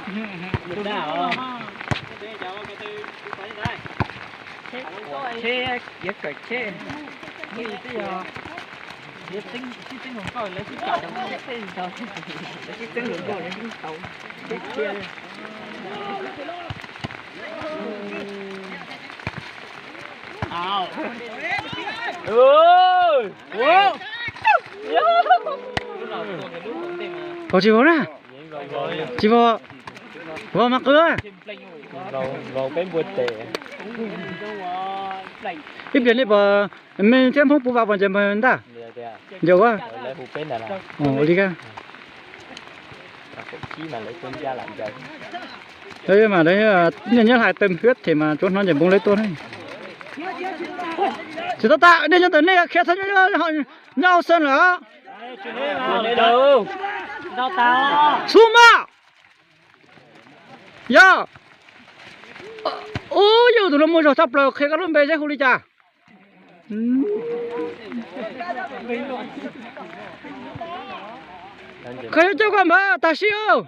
Tsheb, yuav kawm tsheb, sib txeeb hluas nkauj, lawv sib txeeb hluas nkauj, lawv sib tau. Tsis vau na, tsis vau, vau mas qw. Ib pliag nej pom me thiab Hmoob puv vam pom ncaws npawg ntag. Ncaws ua li ka. Mas lawv nyob hais tawm hwb them mas tsuav hnov ncaws npoo lawv tuaj. Tsis tau tas, nej nyob ntawm nej khiav txhob nyob hauv xeev lawm. Xub mas. Yog. Ub, yog tus no muaj zog tshaj plaws, qhia koj lub npe seb hu li cas. Qhia coj koj npawg tam sim os.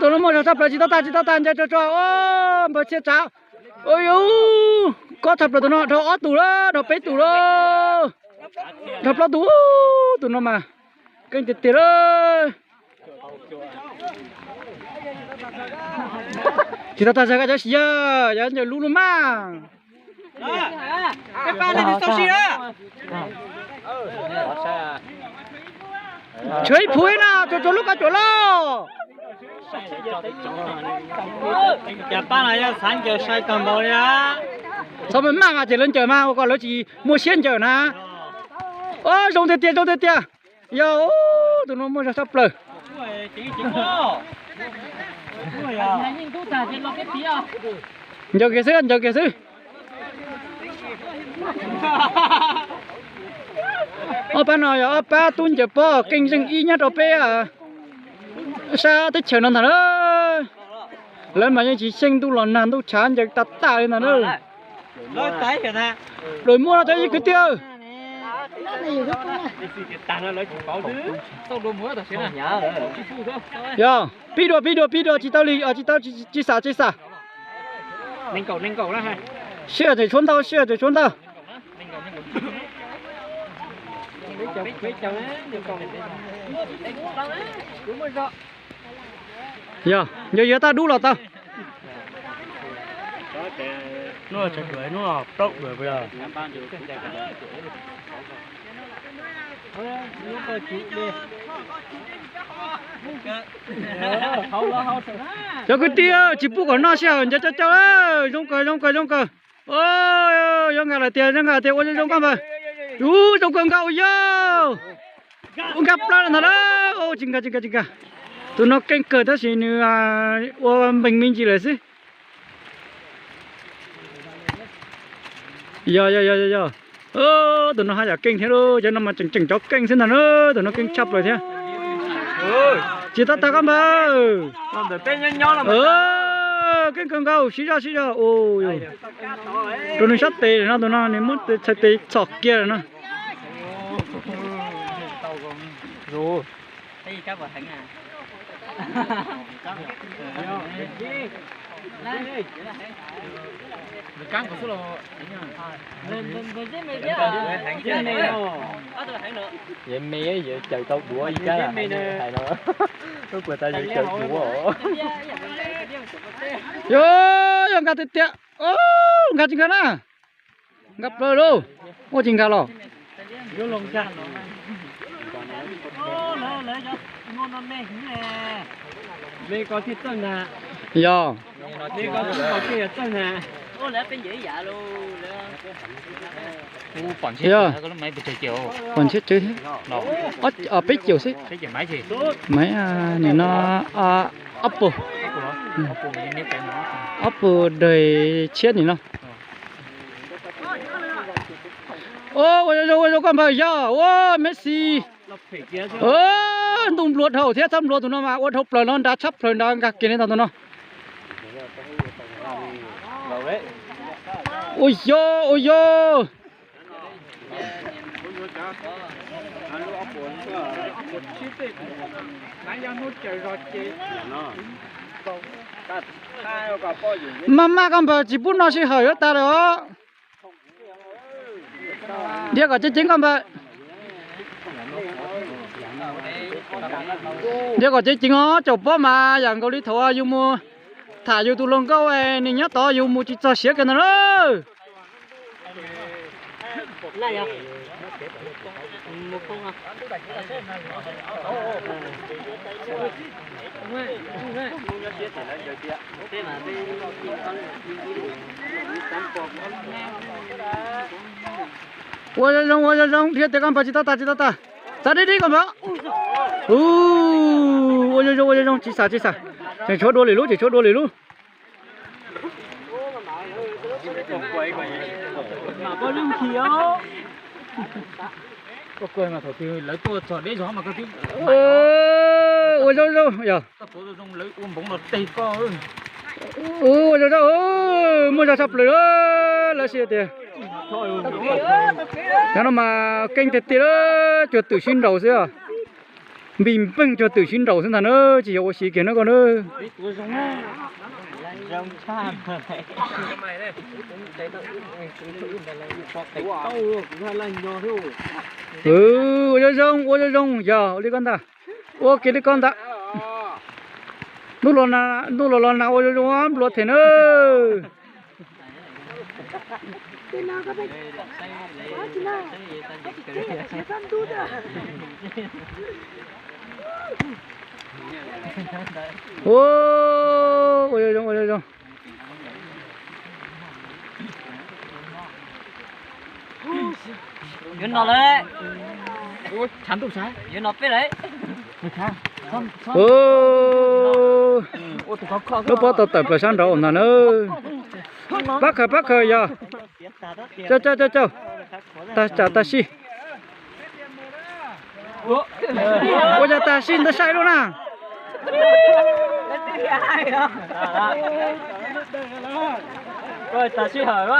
Tus no muaj zog tshaj plaws, tsis tau tas, tsis tau tas, ncaws tso tso, npawg txhia tsav. Kob tshaj plaws tus no, dhau ob tus lawm, dhau peb tus lawm, dhau plaub tus, tus no mas keej tiag tiag lawm. Tsis tau tas zag koj cov siv yog, yog ncaws lub lub mas. Tshuav ib phuv na, tsuas tsuas lub koj cuam lauj. Txhob maj mas ces lawv ncaws mas ua kom lawv tsis muaj siab ncaws na. Zoo tiag tiag, zoo tiag tiag. Yog, tus no muaj zog tshaj plaws. Ncaws kiag xwb, ncaws kiag xwb. Ob pab no yog ob pab tub ncaws pob keej zeej ib nyob rau peb sab teb chaws no ntag na. Lawv mas yeej tsis xyeej ntuj los nag ntuj tshav ncaws tas tas li ntag na. Dawm muaj no cov kwv tij. Yog, pib dua, pib dua, pib dua, tsis tau li, tsis tau, tsis xam, tsis xam. Sij hawm tseem tshuav ntau, sij hawm tseem tshuav ntau. Yog, yog, yog taj dub los tau. Cov kwv tij, tsis pub kom noj sij hawm, ncaws coj coj. Zoo kawg, zoo kawg, zoo kawg. Yoov Nkaj lawm tiag, Yoov Nkaj lawm tiag, ua zoo zoo koj npawg. Ub, zoo kawg Nkaj ua yog. Ua nkag plaws ntag lauj, tsis nkag, tsis nkag, tsis nkag. Tus no keej kawg tab sis nws ua npeeg me ntsis lawm xwb. Yog yog yog yog yog. Tus no haj yam keej thiab lauj, cov no mas tseem tseem cov keej xwb ntag na, tus no keej tshaj plaws thiab. Tsis tau tas koj npawg. Keej kawg nkaus, siv zog siv zog. Rau nws sab tes no, tus no nws muab txhais tes txhom kiag lawm no. Yog me, yog cawm tau duav ib kab hais no. Puas tas yog cawm duav. Yog, yog nkag tiag tiag. Nkag tsis nkag na. Nkag plaws lauj. Ua tsis nkag los. Yog. Yog, pom ntshe tsawg thiab. Peb caug xwb. Maiv nim no ob puas, ob puas daig tshiab nim no. Ua zoo ua zoo koj npawg, yog ua Messi. Ntuj nplua dhau thiab, txhob nplua tus no mas ua dhau plaws no, nrad tshab plaws nrad, nkag kiag li ntag tus no. Ua yog, ua yog. Maj maj koj npawg, tsis pub no sij hawm yuav tas lawm os. Dhia kom ceev ceev koj npawg. Dhia kom ceev ceev os, caum pob mas yam nkaus li thaum yus mus tham yus tus hluas nkauj, nws nyob tod yus mus tsis txog siav kiag ntawd na. Ua zoo zoo, ua zoo zoo, dhia tias koj npawg tsis tau tas, tsis tau tas. Txav dib dib koj npawg. Ua zoo zoo, ua zoo zoo, tsis xam, tsis xam. Tseem tshuav dua lwm lub, tseem tshuav dua lwm lub. Ua zoo zoo yog. Ua zoo zoo, muaj zog tshaj plaws lawm, lawv siv tias. Cov no mas keej tiag tiag, cuag twm sib nraus xwb os. Npis npeej cuag twm sib nraus xwb ntag na, tsis yog ua si kiag na koj na. Ua zoo zoo, ua zoo zoo, yog ua li koj ntag. Ua kiag li koj ntag. Hnub los, hnub los los nas ua zoo zoo nplua them na. Ua zoo zoo, ua zoo zoo. Yuav no lawm. Yuav no peb lawm. Lub pob tau tawm plaws sab nraud ntag na. Pab khaws, pab khaws yog. Cauj cauj cauj cauj. Tag tsam tag sij. Ua cas tag sij ntawd sai lub na. Tag sij hawm.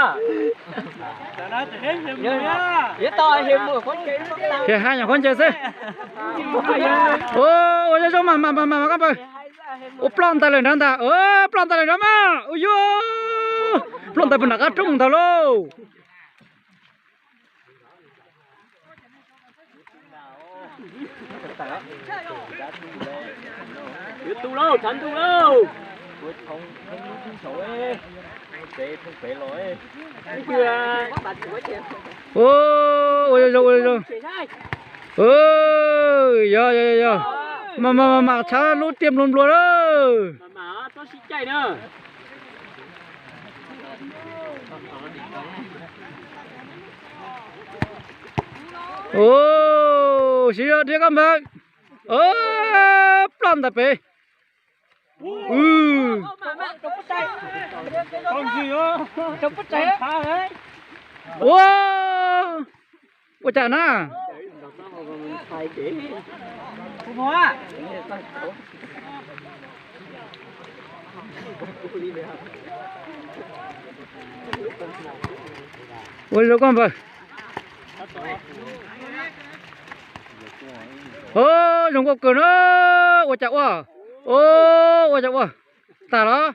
Hiav hab nyuam qhuav nce xwb. Ua zoo zoo mas mas mas mas koj npawg. Ua ploj ntais lawm nrad ntag, ploj ntais lawm nrad mas. Ua yus, ploj ntais puag nram qab roob ntag lauj. Ua zoo zoo, ua zoo zoo. Yog yog yog, mas mas mas tshav lub tiaj nplua nplua lawm. Siv zog dhia koj npawg. Ploj ntais pem. Ua, ua cas na. Ua zoo koj npawg. Zoo nkauj kawg na. Ua cas ua, ua cas ua, tag los.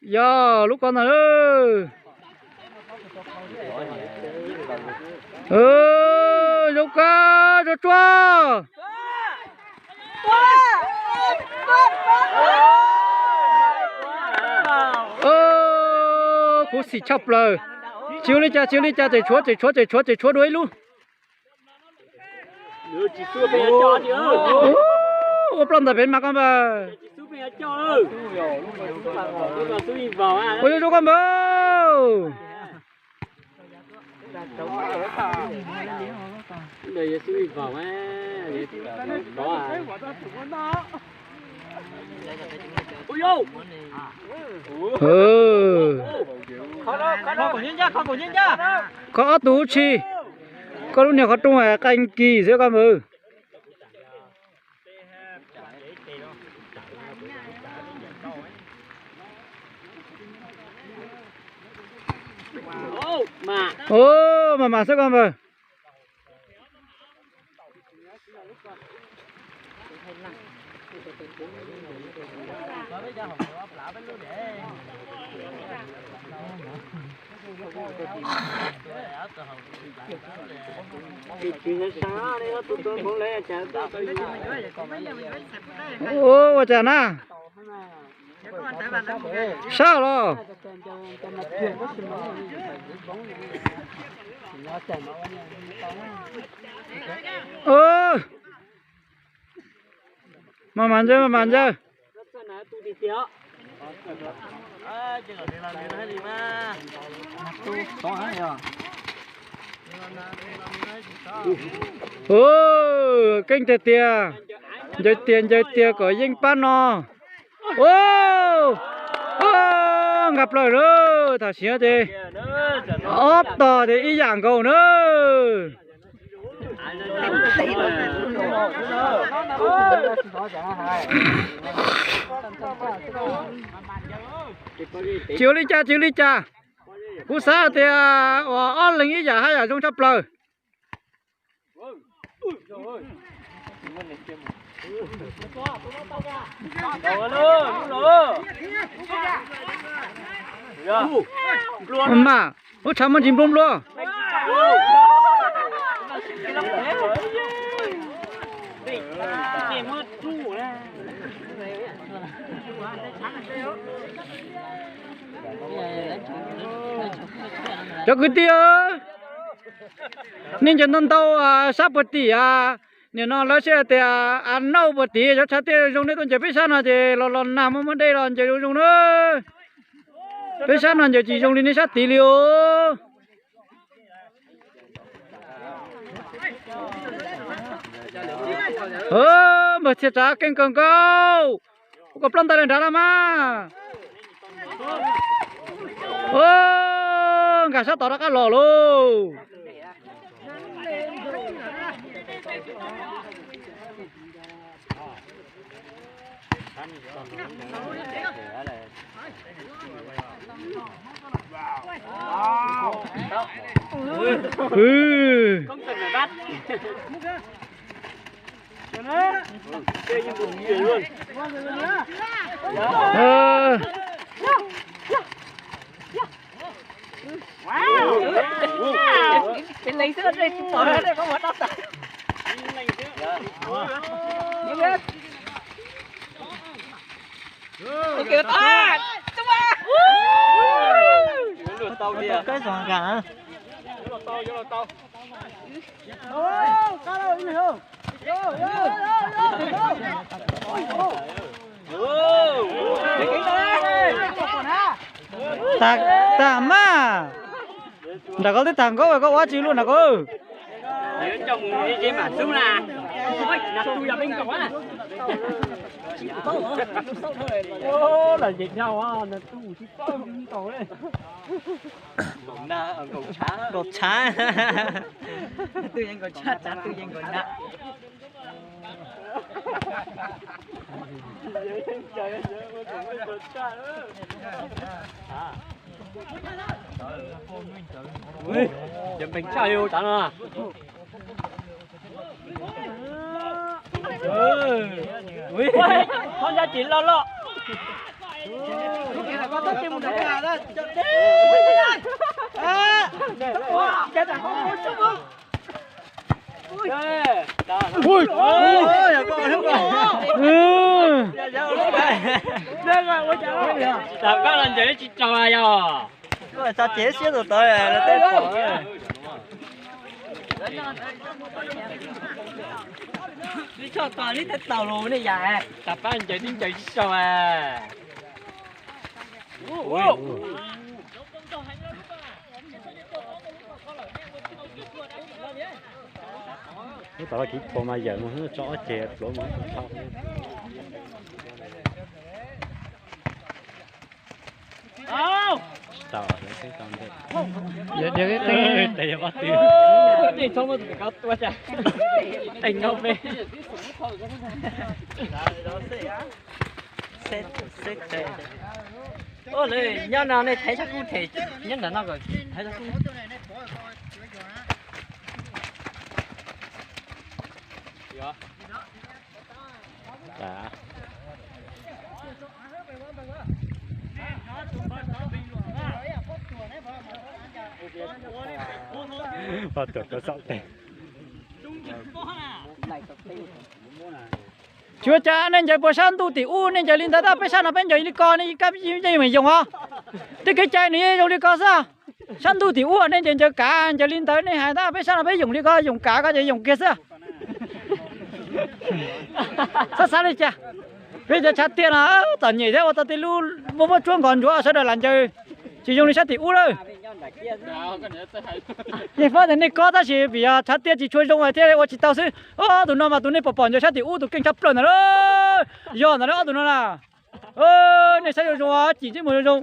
Yog lub ko ntag. Zoo kawg, zoo tsuag. Khuv xim tshaj plaws. Tsis ua li cas, tsis ua li cas, tseem tshuav, tseem tshuav, tseem tshuav, tseem tshuav dua ib lub. Ua ploj ntais pem mas koj npawg. Ua zoo zoo koj npawg. Koj ob tug ub tshis, koj lub niag qhov rooj qee kis xwb koj npawg. Mas mas xwb koj npawg. Ua, ua cas na? Sab los? Mas mas ntsaws, mas mas ntsaws. Keej tiag tiag, ncaws tiag ncaws tiag kom yeej pab no. Ua, ua, nkag plaws na, tham sim no ces ob tog ces ib yam nkaus na. Tsis ua li cas, tsis ua li cas. Kuv xav tias uas ob leeg ib yam haj yam zoo tshaj plaws. Mas lub tshav muaj ntsis nplua nplua. Cov kwv tij, nej ncaws ntau ntau sab puag tim, nim no lawv sib hais tias a nauj puag tim, cov tshav tiaj zoo nej tuaj ncaws peb sab no ces los los nag muaj muaj dej los ncaws zoo zoo na. Peb sab no ncaws tsis zoo li nej sab tid li os. Npawg Txhiaj Tsav keej kawg nkaus. Ua kom ploj ntais li nrad los mas. Nkag sab tod rov qab los lauj. Tag, tag mas. Nram koj twb tag nkaus, koj ua tsi luaj nram koj. Nkaum tshav, nkaum tshav, tshav twb yeej nkaum nag. Cov npeeg tshaj li tsam no. Qhov ncauj tsis loj loj. Tam koj los ncaws tsis tsaug yog. Tso ces siab tus tawv lawv tej pom. Twb tshaj tag li tej taug lus ne yom. Tam pab ncaws twb ncaws tsis tsaug. Ub, tom laj kiv thuam mas yawm mus tso ob ceg pluav mus tau. Nyob no nej thaiv sab kub them, nyob ntawm no kom thaiv sab kub. Pov tuam tuaj xom teg. Tsis ua cas, nej ncaws puas sab ntuj tim ub nej ncaws li ntawd tab, peb sab no peb ncaws li ko, nej kab yeej meem yoos os. Tej kev cai nws yeej zoo li ko xwb. Sab ntuj tim ub nej ncaws ncaws kav ncaws li ntawd nej hais tab, peb sab no peb yoos li ko, yoos kav ko ces yoos kiag xwb. Xav xav li cas, peb cov tshav tiaj no txom nyem thiab ua tau tej lub muaj muab tsuab nkos ntsuav sawv daws lam ncaws tsis zoo li sab tim ub lawm. Yeej paub tias nej kob tab sis vim yog tshav tiaj tsis tshua zoo thiaj ua tsis tau xwb. Ob tug no mas tus nej pom pom ncaws sab tim ub tus keej tshaj plaws ntawd lauj. Yog ntawd ob tug no na. Nej saib zoo zoo, cim ntsej muag zoo zoo.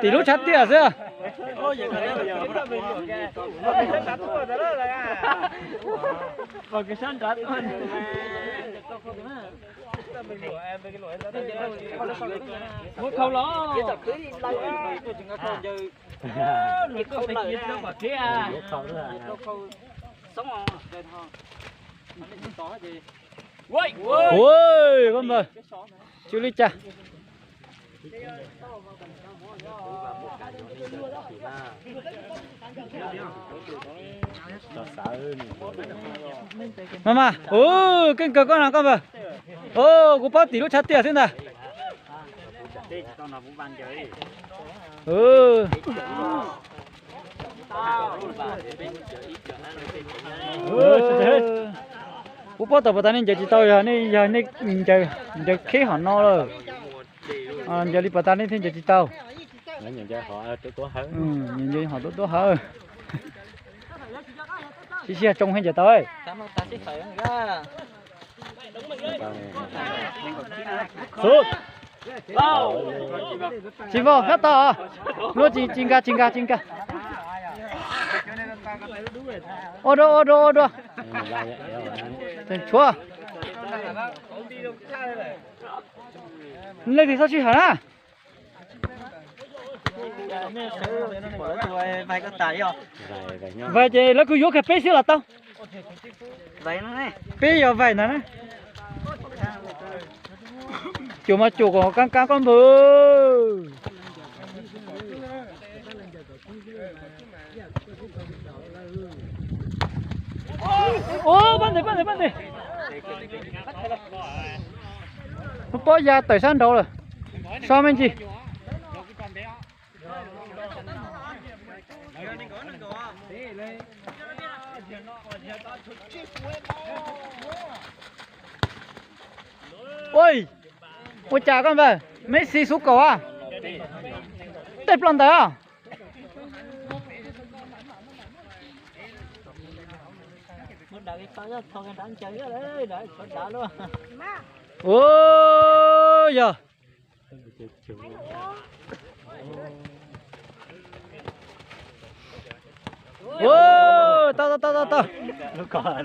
Tim lub tshav tiaj xwb. Ua, koj npawg, tsis ua li cas. Mas mas, keej kawg koj no koj npawg. Kuv paub tim lub tshav tiaj xwb ntag. Kuv paub tau puas tas nej ncaws tsis tau, yog nej, yog nej ncaws khib hom no lawm, ncaws li puas tas nej thiaj ncaws tsis tau. Ncaws hom tuab tuab hawv. Sib sib tsoo heev ncaws tau. Tsis vau, sab tod, luaj tsis nkag, tsis nkag, tsis nkag. Ua dua, ua dua, ua dua. Tseem tshuav. Leej twg txhob sij hawm na. Vais ces lawv kuj yuav kiag peb xwb los tau. Peb yog vais ntag na. Cuam mas cuam kom kab kab koj npawg. Pab ntes, pab ntes, pab ntes. Lub pob ya tawm sab nraud lawm. So me ntsis. Ua cas koj npawg, Messi xub kaum a, tej ploj ntawd. Ua yog. Tau tau tau tau tau.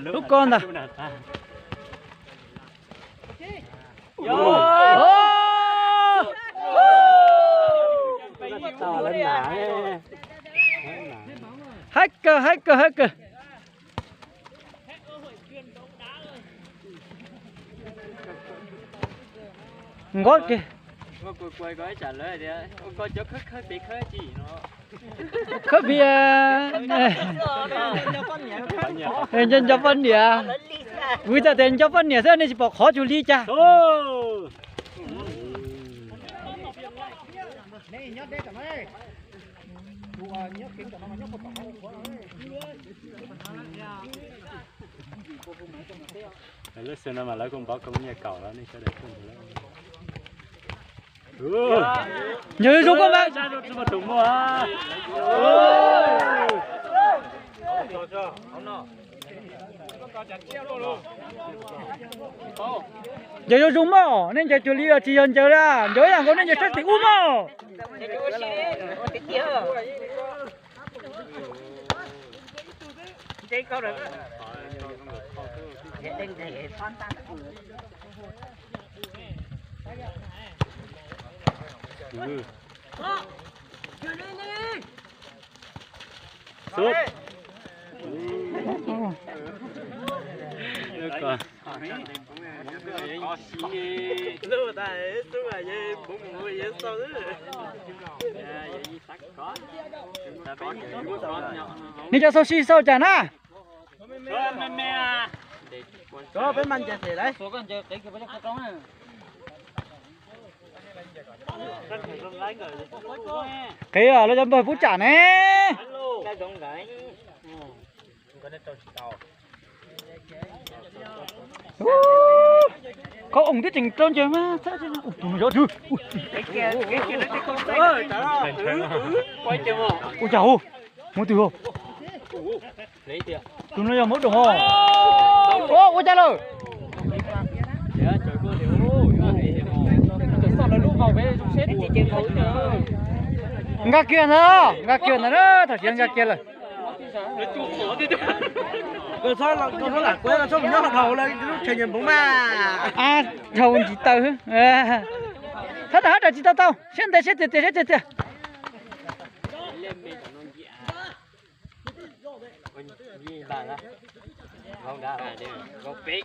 Lub ko ntag. Haib kawg, haib kawg, haib kawg. Nqob kiag. Khawb pis, nco nco poj niam. Vwm txawm tias nco poj niam xwb nej tsis pom qhov tsug li cas. Lub xwm no mas lawv kuj npov koob nyiaj kaum los nej sawv daws tuaj ntawd. Ncaws zoo zoo koj mas. Ncaws zoo zoo mog, nej ncaws cuag li tsis yog ncaws li, ncaws ib yam nkaus nej ncaws sab tim ub mog. Nej cov xau si xau cas na? Qiv lawv cov npawg pub tsam ne. Koj oom twb tseem rau ncaws mas. Tus no yog tus, ua cas hu, muab twg ho? Tus no yog muab doos ho. Ua cas lawm? Nkag kiag ntag, nkag kiag ntag, thaum siav nkag kiag lawm. Dhau ntsis taw. Thab tas hab ras tsis tau tau, siab ntev siab tiag tiag siab tiag tiag.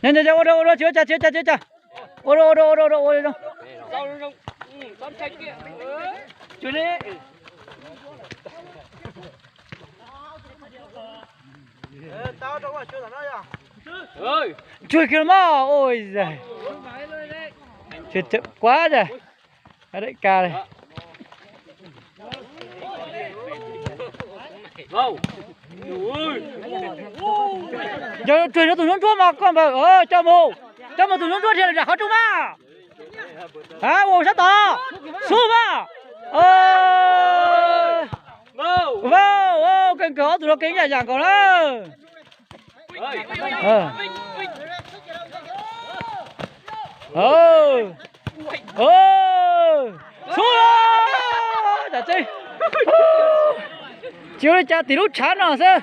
Nyob nyob nyob, ua dua ua dua, tsis ua cas tsis ua cas tsis ua cas. Ua dua ua dua ua dua ua dua. Tsuag kiag los mas, ua cas kuav cas. Daim ka li. Yog tsuag yog tus ntsuab ntsuab mas koj npawg, coj mus, coj mus tus ntsuab ntsuab dhia lawm nram qhov rooj mas. Ua sab tod, xub mas. Keej kawg, ob tug no keej ib yam yam nkaus na. Xub, tsis ua li cas tim lub tshav no xwb,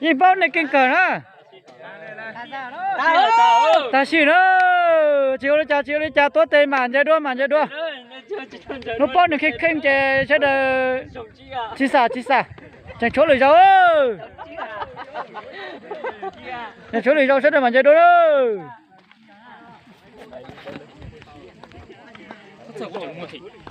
yeej paub nej keej kawg na. Tam sim na, tsis ua li cas tsis ua li cas, tuav tes mam ncaws dua mam ncaws dua. Hnub pob nws kheej kheej ces sawv daws tsis xam tsis xam, tseem tshuav lwm zaus. Tseem tshuav lwm zaus sawv daws mam ncaws dua na.